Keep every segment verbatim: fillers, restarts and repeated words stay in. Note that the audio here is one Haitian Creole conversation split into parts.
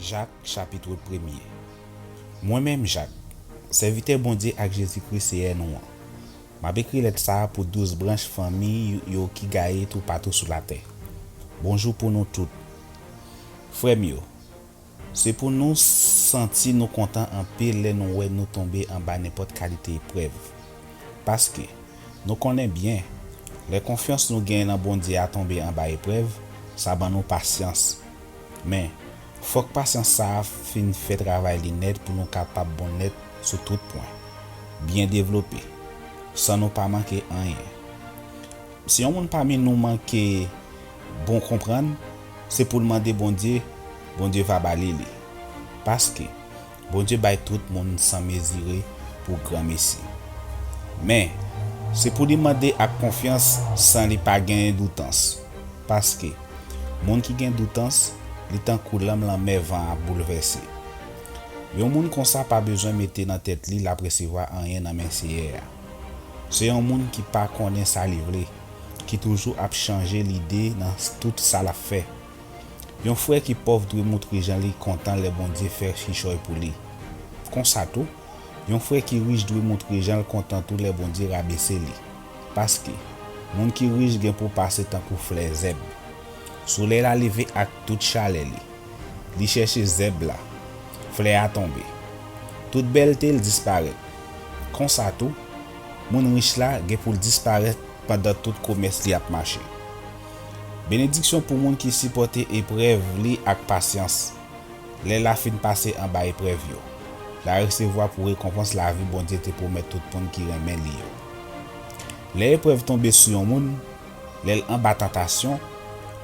Jak, chapit premye. Mwen menm, Jak, sèvitè Bondye ak Jezikri, Seyè nou an, m ap ekri lèt sa a pou douz branch fanmi yo ki gaye toupatou sou latè. Bonjou pou nou tout. Frè m yo, se pou nou santi nou kontan anpil lè nou wè nou tonbe anba nenpòt kalite eprèv. Paske, nou konnen byen, lè konfyans nou genyen nan Bondye a tonbe anba eprèv, sa ban nou pasyans. Men, fòk pasyans sa a fin fè travay li nèt pou nou kapab bon nèt sou tout pwen, byen devlope, san nou pa manke anyen. Si yon moun pami nou manke bon konprann, se pou l mande Bondye, Bondye va ba li li. Paske, Bondye bay tout moun san mezire pou granmesi. Men, se pou li mande ak konfyans san li pa gen doutans. Paske, moun ki gen doutans, li tankou lanm lanmè van ap boulvèse. Yon moun konsa pa bezwen mete nan tèt li l ap resevwa anyen nan men Seyè a. Se yon moun ki pa konnen sa li vle, ki toujou ap chanje lide nan tout sa l ap fè. Yon frè ki pòv dwe moutre jan li kontan lè Bondye fè kichòy pou li. Konsa tou, yon frè ki rich dwe moutre jan l kontan tou lè Bondye rabese li. Paske, moun ki rich gen pou pase tankou flè zèb. Solèy la leve ak tout chalè li. Li chèche zèb la. Flè a tonbe. Tout bèlte l disparèt. Konsa tou, moun rich la gen pou l disparèt pandan tout komès li ap mache. Benediksyon pou moun ki sipòte eprèv li ak pasyans. Lè l a fin pase anba eprèv yo, l a resevwa pou rekonpans lavi Bondye te pwomèt tout moun ki renmen li yo. Lè eprèv tonbe sou yon moun, lè l anba tantasyon,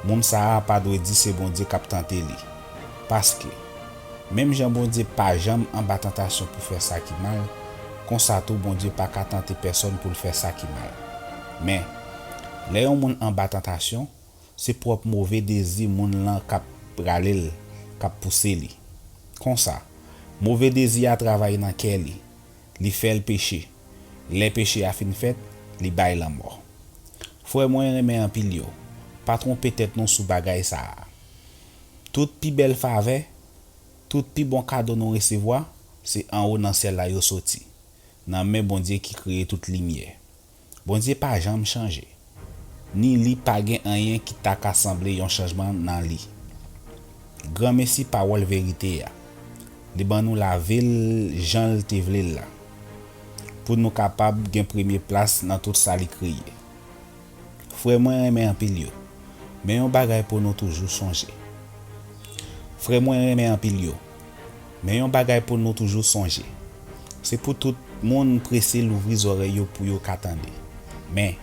moun sa a pa dwe di se Bondye k ap tante li. Paske, menm jan Bondye pa janm anba tantasyon pou fè sa ki mal, konsa tou Bondye pa ka tante pèsonn pou l fè sa ki mal. Men, lè yon moun anba tantasyon, se pwòp move dezi moun lan k ap rale l, k ap pouse li. Konsa, move dezi a travay nan kè li, li fè l peche. Lè peche a fin fèt, li bay lanmò. Frè mwen renmen anpil yo, pa twonpe tèt nou sou bagay sa a. Tout pi bèl favè, tout pi bon kado nou resevwa, se anwo nan syèl la yo soti, nan men Bondye ki kreye tout limyè. Bondye pa janm chanje, ni li pa gen anyen ki ta ka sanble yon chanjman nan li. Granmesi pawòl verite a. Li ban nou lave l jan l te vle l la, pou nou kapab gen premye plas nan tout sa li kreye. Frè mwen renmen anpil yo, men yon bagay pou nou toujou sonje. Frè mwen renmen anpil yo, men yon bagay pou nou toujou sonje. Se pou tout moun prese louvri zòrèy yo pou yo ka tande. Men,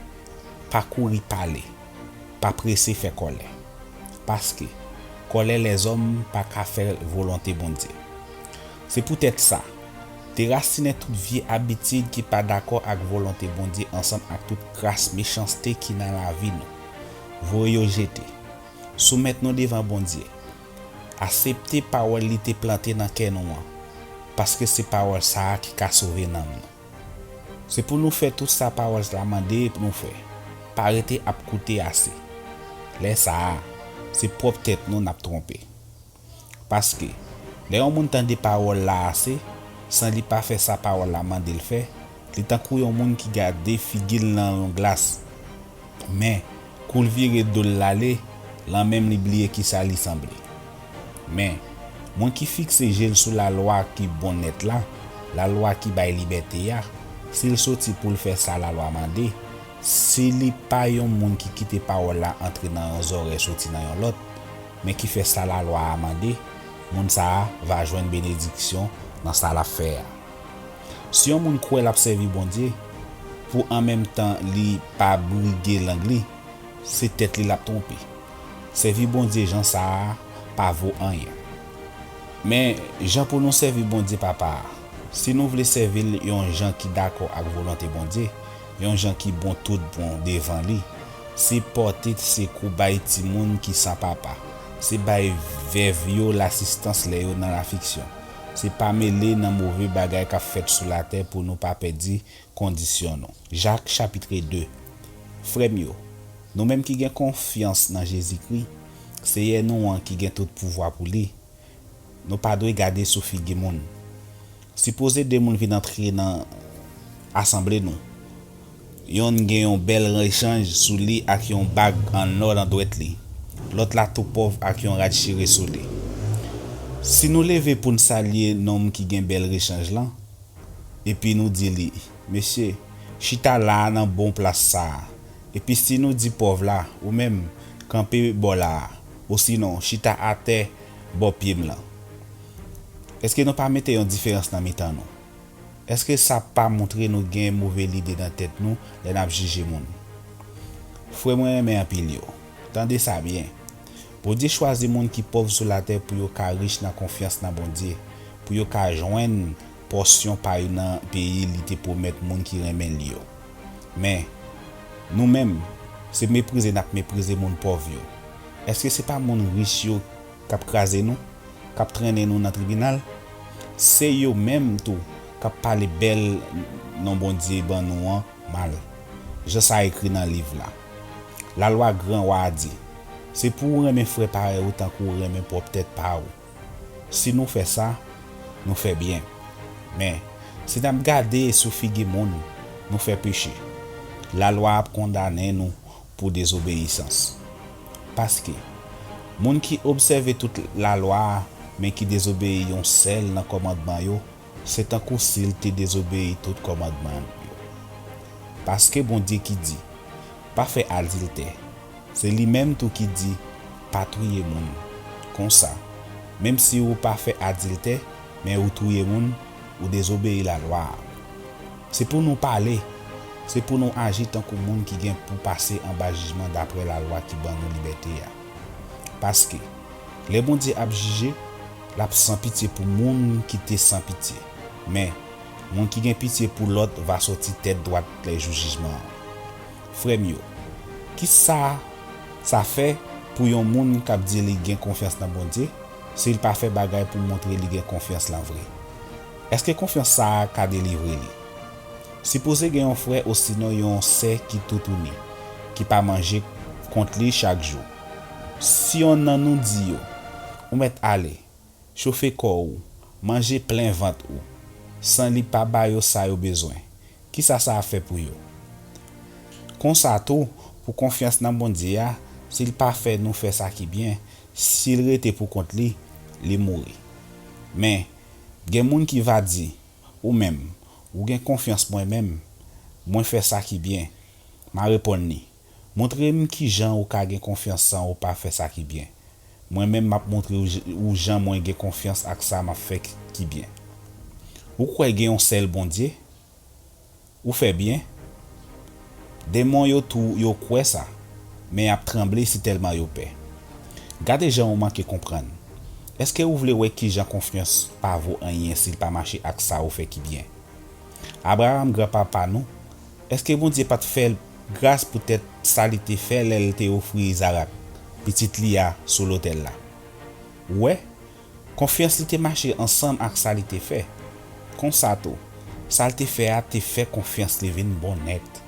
pa kouri pale, pa prese fè kòlè. Paske, kòlè lèzòm pa ka fè volonte Bondye. Se poutèt sa, derasinen tout vye abitid ki pa dakò ak volonte Bondye ansanm ak tout kras mechanste ki nan lavi nou. Voye yo jete. Soumèt nou devan Bondye. Aksepte pawòl li te plante nan kè nou an, paske se pawòl sa a ki ka sove nanm nou. Se pou nou fè tout sa pawòl la mande nou fè. Pa rete ap koute ase. Lè sa a, se pwòp tèt nou n ap twonpe. Paske, lè yon moun tande pawòl la ase, san li pa fè sa pawòl la mande l fè, li tankou yon moun ki gade figi l nan yon glas. Men, kou l vire do l l ale, lanmenm li bliye kisa li sanble. Men, moun ki fikse je l sou lalwa ki bon nèt la, lalwa ki bay libète a, si l soti pou l fè sa lalwa mande, si li pa yon moun ki kite pawòl la antre nan yon zòrèy soti nan yon lòt, men ki fè sa lalwa a mande, moun sa a va jwenn benediksyon nan sa l ap fè a. Si yon moun kwè l ap sèvi Bondye, pou an menm tan li pa brige lang li, se tèt li l ap twonpe. Sèvi Bondye jan sa a pa vo anyen. Men, jan pou nou sèvi Bondye Papa a, si nou vle sèvi l yon jan ki dakò ak volonte Bondye, yon jan ki bon tout bon devan li, se pòte sekou bay timoun ki san papa, se bay vèv yo lasistans lè yo nan afliksyon, se pa mele nan move bagay k ap fèt sou latè pou nou pa pèdi kondisyon nou. Jak, chapit de. Frè m yo, nou menm ki gen konfyans nan Jezikri, Seyè nou an ki gen tout pouvwa pou li, Nou pa dwe gade sou figi moun. Sipoze de moun vin antre nan asanble nou. Yonn gen yon bèl rechanj sou li ak yon bag an lò nan dwèt li. Lòt la tou pòv ak yon rad chire sou li. Si nou leve pou n salye nonm ki gen bèl rechanj lan, epi nou di li, "Mesye, chita la a nan bon plas sa a." Epi si nou di pòv la, "Ou menm, kanpe bò la a," osinon, "Chita atè bò pye m lan." Èske nou pa mete yon diferans nan mitan nou? Èske sa pa montre nou gen move lide nan tèt nou lè n ap jije moun? Frè mwen renmen anpil yo, tande sa byen. Bondye chwazi moun ki pòv sou latè pou yo ka rich nan konfyans nan Bondye, pou yo ka jwenn pòsyon pa yo nan peyi li te pwomèt moun ki renmen l yo. Men, nou menm, se meprize n ap meprize moun pòv yo. Èske se pa moun rich yo k ap kraze nou, k ap trennen nou nan tribinal? Se yo menm tou k ap pale bèl non Bondye ban nou an mal, jan sa ekri nan liv la. Lalwa gran wa a di, "Se pou w renmen frè parèy ou tankou w renmen pwòp tèt pa w." Si nou fè sa, nou fè byen. Men, si n ap gade sou figi moun, nou fè peche. Lalwa ap kondane nou pou dezobeyisans. Paske, moun ki obsève tout lalwa a, men ki dezobeyi yon sèl nan kòmandman yo, se tankou si l te dezobeyi tout kòmandman yo. Paske Bondye ki di, "Pa fè adiltè," se li menm tou ki di, "Pa touye moun." Konsa, menm si ou pa fè adiltè, men ou touye moun, ou dezobeyi lalwa a. Se pou nou pale, se pou nou aji tankou moun ki gen pou pase anba jijman daprè lalwa ki ban nou libète a. Paske, lè Bondye ap jije, l ap san pitye pou moun ki te san pitye. Men, moun ki gen pitye pou lòt va soti tèt dwat lè jou jijman an. Frè m yo, kisa sa fè pou yon moun k ap di li gen konfyans nan Bondye, si l pa fè bagay pou montre li gen konfyans lan vre? Èske konfyans sa a ka delivre li? Sipoze gen yon frè osinon yon sè ki toutouni, ki pa manje kont li chak jou. Si yonn nan nou di yo, "Ou mèt ale, chofe kò ou, manje plen vant ou," san li pa ba yo sa yo bezwen, kisa sa ap fè pou yo? Konsa tou, pou konfyans nan Bondye a, si l pa fè nou fè sa ki byen, si l rete pou kont li, li mouri. Men, gen moun ki va di, "Ou menm, ou gen konfyans mwen menm, mwen fè sa ki byen." M a reponn li, "Montre m ki jan ou ka gen konfyans san ou pa fè sa ki byen. Mwen menm m ap montre w j- ou jan mwen gen konfyans ak sa m ap fè k- ki byen. Ou kwè gen yon sèl Bondye? Ou fè byen." Demon yo tou yo kwè sa, men y ap tranble sitèlman yo pè. Gade jan ou manke konprann. Èske ou vle wè ki jan konfyans pa vo anyen si l pa mache ak sa ou fè ki byen? Abraram, granpapa nou, èske Bondye pa t fè l gras poutèt sa li te fè lè l te ofri Izarak, pitit li a, sou lotèl la? Ou wè, konfyans li te mache ansanm ak sa li te fè. Konsa tou, sa l te fè a te fè konfyans li vin bon nèt.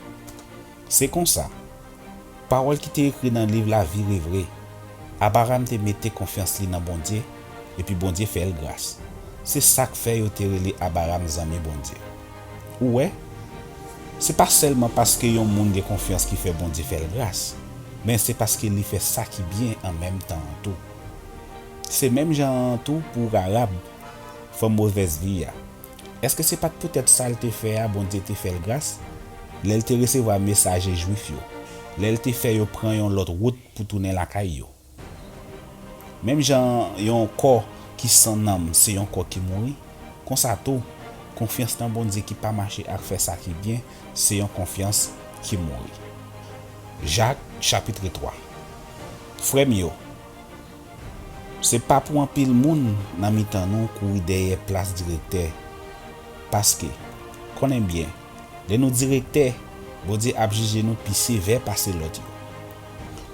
Se konsa, pawòl ki te ekri nan liv la vire vre. Abraram te mete konfyans li nan Bondye, epi Bondye fè l gras. Se sa k fè yo te rele Abraram zanmi Bondye. Ou wè, se pa sèlman paske yon moun gen konfyans ki fè Bondye fè l gras, men se paske li fè sa ki byen an menm tan an tou. Se menm jan an tou pou Rarab, fanm movèz vi a. Èske se pa t poutèt sa l te fè a Bondye te fè l gras, lè l te resevwa mesaje Jwif yo, lè l te fè yo pran yon lòt wout pou tounen lakay yo? Menm jan yon kò ki san nanm se yon kò ki mouri, konsa tou, konfyans nan Bondye ki pa mache ak fè sa ki byen se yon konfyans ki mouri. Jak, chapit twa. Frè m yo, se pa pou anpil moun nan mitan nou kouri dèyè plas direktè, paske, konnen byen, lè nou direktè, Bondye ap jije nou pi sevè pase lòt yo.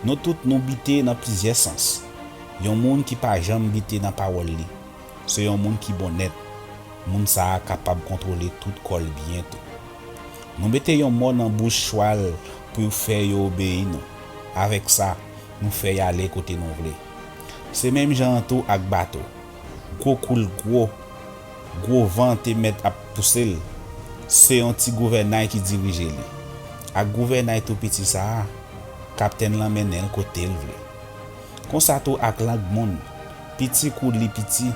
Nou tout nou bite nan plizyè sans. Yon moun ki pa janm bite nan pawòl li, se yon moun ki bon nèt. Moun sa a kapab kontwole tout kò l byen tou. Nou mete yon mò nan bouch chwal pou fè yo obeyi nou. Avèk sa, nou fè y ale kote nou vle. Se menm jan an tou ak bato. Gwo kou l gwo, gwo van te mèt ap pouse l. Se yon ti gouvènay ki dirije li. Ak gouvènay tou piti sa a, kaptèn lan mennen l kote l vle. Konsa tou ak lang moun, piti kou li piti,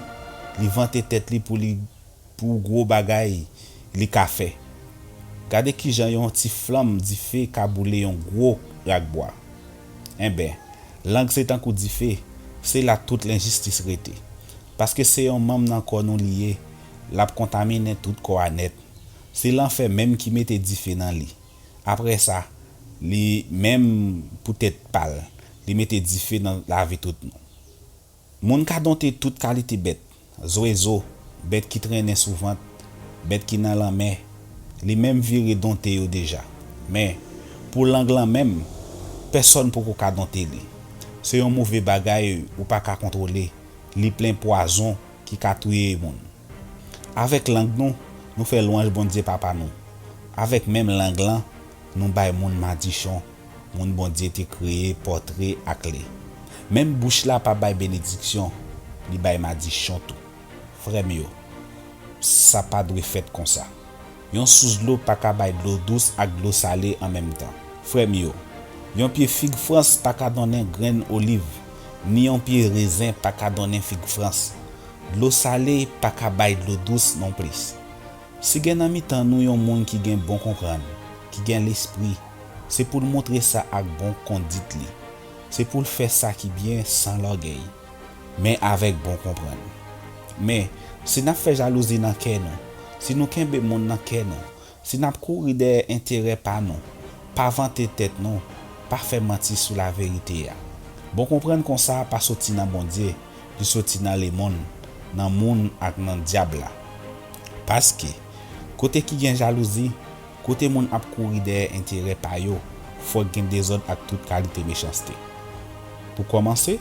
li vante tèt li pou li pou gwo bagay li ka fè. Gade kijan yon ti flanm dife ka boule yon gwo rak bwa. Enben, lang se tankou dife, se la tout lenjistis rete. Paske se yon manm nan kò nou li ye, l ap kontaminen tout kò a nèt. Se lanfè menm ki mete dife nan li. Apre sa, li menm pou tèt pa l, li mete dife nan lavi tout nou. Moun ka donte tout kalite bèt, zwezo, bèt ki trennen sou vant, bèt ki nan lanmè, li menm vire donte yo deja. Men, pou lang lan menm, pèsonn poko ka donte li. Se yon move bagay ou pa ka kontwole, li plen pwazon ki ka touye moun. Avèk lang nou, nou fè lwanj Bondye Papa nou. Avèk menm lang lan, nou bay moun madichon, moun Bondye te kreye pòtre ak li. Menm bouch la pa bay benediksyon, li bay madichon tou. Frè m yo, sa pa dwe fèt konsa. Yon sous dlo pa ka bay dlo dous ak dlo sale an menm tan. Frè m yo, yon pye fig frans pa ka donnen grenn oliv, ni yon pye rezen pa ka donnen fig frans. Dlo sale pa ka bay dlo dous nonplis. Si gen nan mitan nou yon moun ki gen bon konprann, ki gen lespri, se pou l montre sa ak bon kondit li. Se pou l fè sa ki byen san lògèy, men avèk bon konprann. Men, si n ap fè jalouzi nan kè nou, si nou kenbe moun nan kè nou, si n ap kouri dèyè enterè pa nou, pa vante tèt nou, pa fè manti sou laverite a. Bon konprann konsa pa soti nan Bondye, li soti nan lemonn, nan moun ak nan dyab la. Paske, kote ki gen jalouzi, kote moun ap kouri dèyè enterè pa yo, fòk gen dezòd ak tout kalite mechanste. Pou kòmanse,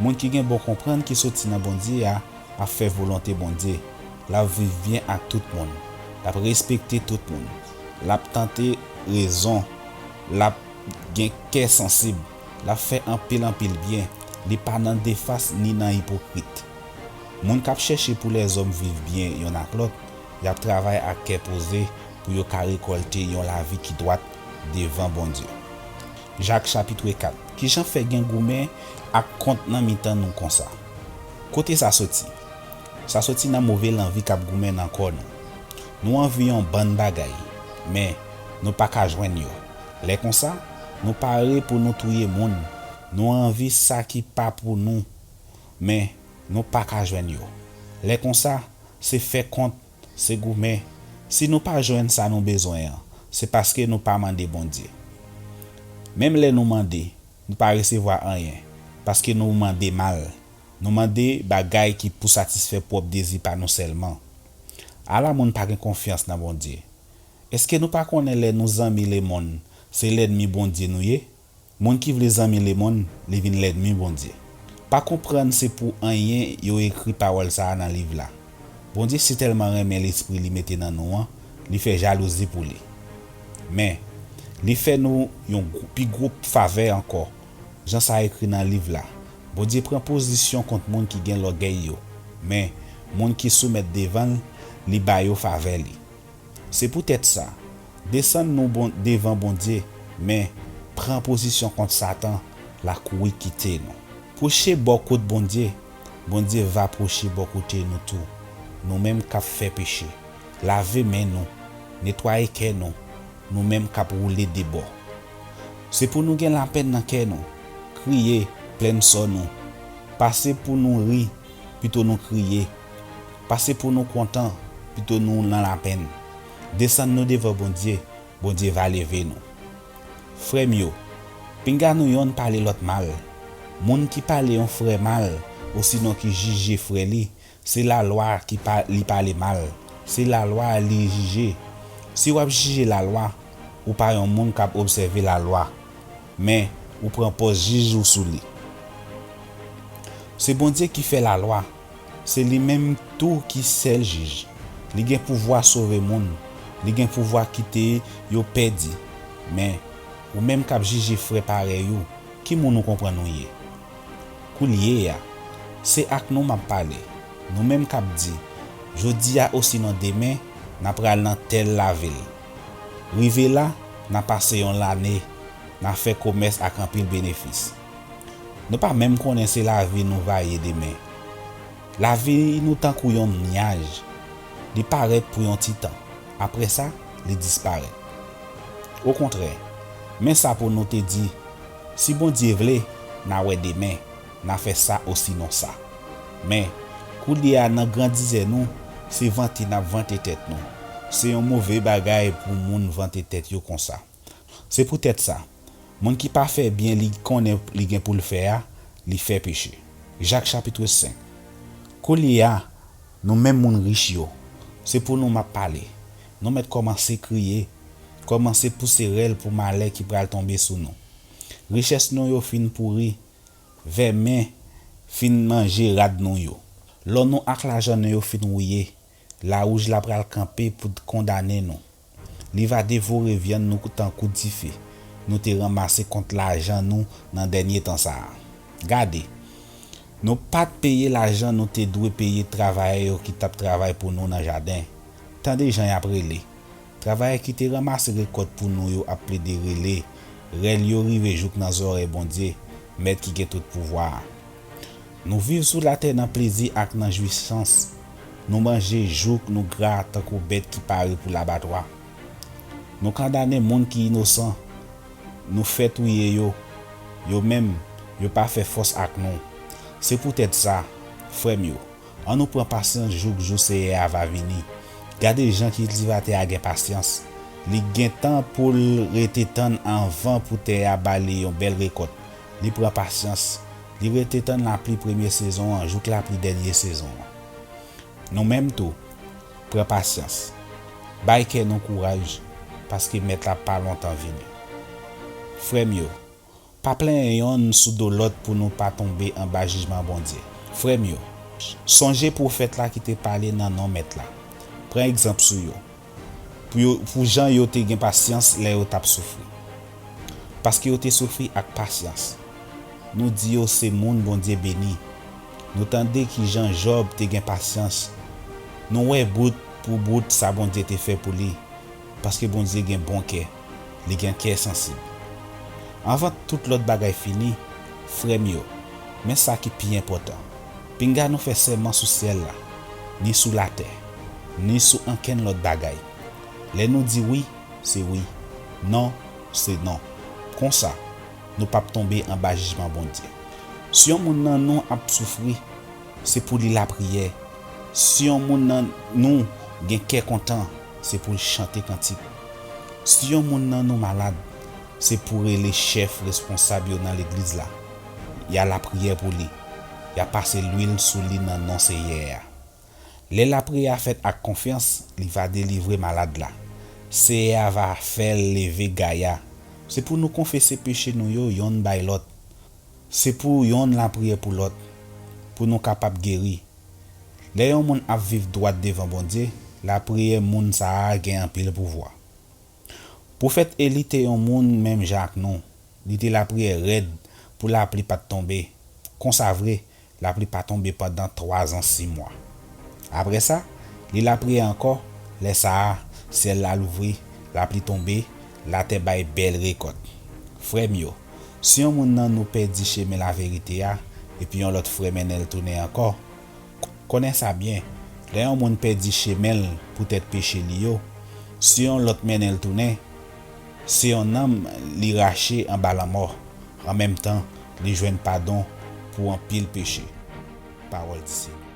moun ki gen bon konprann ki soti nan Bondye a ap fè volonte Bondye, l ap viv byen ak tout moun, l ap respekte tout moun, l ap tande rezon, l ap gen kè sansib, l ap fè anpil anpil byen, li pa nan defas ni nan ipokrit. Moun k ap chèche pou lèzòm viv byen yonn ak lòt, y ap travay ak kè poze pou yo ka rekòlte yon lavi ki dwat devan Bondye. Jak chapit kat. Kijan fè gen goumen ak kont nan mitan nou konsa? Kote sa soti? Sa soti nan move lanvi k ap goumen nan kò nou. Nou anvi yon bann bagay, men nou pa ka jwenn yo. Lè konsa, nou pare pou nou touye moun. Nou anvi sa ki pa pou nou, men nou pa ka jwenn yo. Lè konsa, se fè kont, se goumen. Si nou pa jwenn sa nou bezwen an, se paske nou pa mande Bondye. Menm lè nou mande, nou pa resevwa anyen, paske nou mande mal. Nou mande bagay ki pou satisfè pwòp dezi pa nou sèlman. Ala moun pa gen konfyans nan Bondye. Èske nou pa konnen lè nou zanmi lemonn, se lènmi Bondye nou ye? Moun ki vle zanmi lemonn, li vin lènmi Bondye. Pa konprann se pou anyen yo ekri pawòl sa a nan liv la. Bondye sitèlman renmen lespri li mete nan nou an, li fè jalouzi pou li. Men, li fè nou yon gwo- pi gwo favè ankò. Jan sa ekri nan liv la, Bondye pran pozisyon kont moun ki gen lògèy yo, men moun ki soumèt devan l, li ba yo favè li. Se poutèt sa, desann nou bon, devan Bondye, men pran pozisyon kont Satan, l a kouri kite nou. Pwoche bò kot Bondye, Bondye va pwoche bò kote nou tou, nou menm k ap fè peche. Lave men nou, netwaye kè nou, nou menm k ap woule de bò. Se pou nou gen lapenn nan kè nou, kriye, plenn sò nou. Pase pou nou ri, pito nou kriye. Pase pou nou kontan, pito nou nan lapenn. Desann nou devan Bondye, Bondye va leve nou. Frè m yo, pinga nou yonn pale lòt mal. Moun ki pale yon frè mal, osinon ki jije frè li, se lalwa ki pa, li pale mal. Se lalwa li jije. Si w ap jije lalwa, ou pa yon moun k ap obsève lalwa, men ou pran pòz jij ou sou li. Se Bondye ki fè lalwa, se li menm tou ki sèl jij. Li gen pouvwa sove moun, li gen pouvwa kite yo pèdi. Men, ou menm k ap jije frè parèy ou, ki moun ou konprann ou ye? Koulye a, se ak nou m ap pale. Nou menm k ap di, jodi a osinon demen, n a pral nan tèl lavil. Rive la, n a pase yon lane, n a fè komès ak anpil benefis. Nou pa menm konnen si lavi nou va ye demen. Lavi nou tankou yon nyaj. Li parèt pou yon ti tan. Apre sa, li disparèt. Okontrè, men sa pou nou te di, si Bondye vle, n a wè demen, n a fè sa osinon sa. Men, koulye a nan grandizè nou, se vante n ap vante tèt nou. Se yon move bagay pou moun vante tèt yo konsa. Se poutèt sa, moun ki pa fè byen li konnen li gen pou l fè a, li fè peche. Jak chapit senk. Koulye a, nou menm moun rich yo, se pou nou m ap pale. Nou mèt kòmanse kriye, kòmanse pouse rèl pou malè ki pral tonbe sou nou. Richès nou yo fin pouri, vèmen fin manje rad nou yo. Lò nou ak lajan nou yo fin wouye, lawouj la pral kanpe pou kondane nou. Li va devore vyann nou tankou dife nou te ranmase kont lajan nou nan dènye tan sa a. Gade, nou pa t peye lajan nou te dwe peye travayè yo ki t ap travay pou nou nan jaden. Tande jan y ap rele. Travayè ki te ranmase rekòt pou nou yo ap plede rele, rèl yo rive jouk nan zòrèy Bondye, Mèt ki gen tout pouvwa a. Nou viv sou latè nan plezi ak nan jwisans. Nou manje jouk nou gra tankou bèt ki pare pou labatwa. Nou kondane moun ki inosan. Nou fè touye yo. Yo menm, yo pa fè fòs ak nou. Se poutèt sa, frè m yo, annou pran pasyans jouk jou Seyè a va vini. Gade jan kiltivatè a gen pasyans. Li gen tan pou l rete tann anvan pou tè a ba li yon bèl rekòt. Li pran pasyans. Li rete tann lapli premye sezon an jouk lapli dènye sezon an. Nou menm tou, pran pasyans. Bay kè nou kouraj, paske Mèt la pa lontan vini. Frè m yo, pa plenyen yonn sou do lòt pou nou pa tonbe anba jijman Bondye. Frè m yo, sonje pwofèt la ki te pale nan non Mèt la. Pran egzanp sou yo. Pou yo, pou jan yo te gen pasyans lè yo t ap soufri. Paske yo te soufri ak pasyans. Nou di yo se moun Bondye beni. Nou tande kijan Jòb te gen pasyans. Nou wè bout pou bout sa Bondye te fè pou li. Paske Bondye gen bon kè. Li gen kè sansib. Anvan tout lòt bagay fini, frè m yo, men sa ki pi enpòtan. Pinga nou fè sèman sou syèl la, ni sou latè, ni sou ankenn lòt bagay. Lè nou di wi, se wi. Non, se non. Konsa, nou p ap tonbe anba jijman Bondye. Si yon moun nan nou ap soufri, se pou li lapriyè. Si yon moun nan nou gen kè kontan, se pou l chante kantik. Si yon moun nan nou malad, se pou rele chèf responsab yo nan legliz la. Y a lapriyè pou li. Y a pase lwil sou li nan non Seyè a. Lè lapriyè a fèt ak konfyans, li va delivre malad la. Seyè a va fè l leve gaya. Se pou nou konfese peche nou yo yonn bay lòt. Se pou yonn lapriyè pou lòt, pou nou kapab geri. Lè yon moun ap viv dwat devan Bondye, lapriyè moun sa a gen anpil pouvwa. Pwofèt Eli te yon moun menm jan ak nou. Li te lapriyè rèd pou lapli pa t tonbe. Konsa vre, lapli pa tonbe pandan twazan sis mwa. Apre sa, li lapriyè ankò, lè sa a, syèl la louvri, lapli tonbe, latè bay bèl rekòt. Frè m yo, si yon moun nan nou pèdi chemen laverite a, epi yon lòt frè mennen l tounen ankò, konnen sa byen, lè yon moun pèdi chemen l poutèt peche li yo, si yon lòt mennen l tounen, se yon nanm li rache anba lanmò, anmenmtan, li jwenn padon pou anpil peche. Pawòl di Senyè.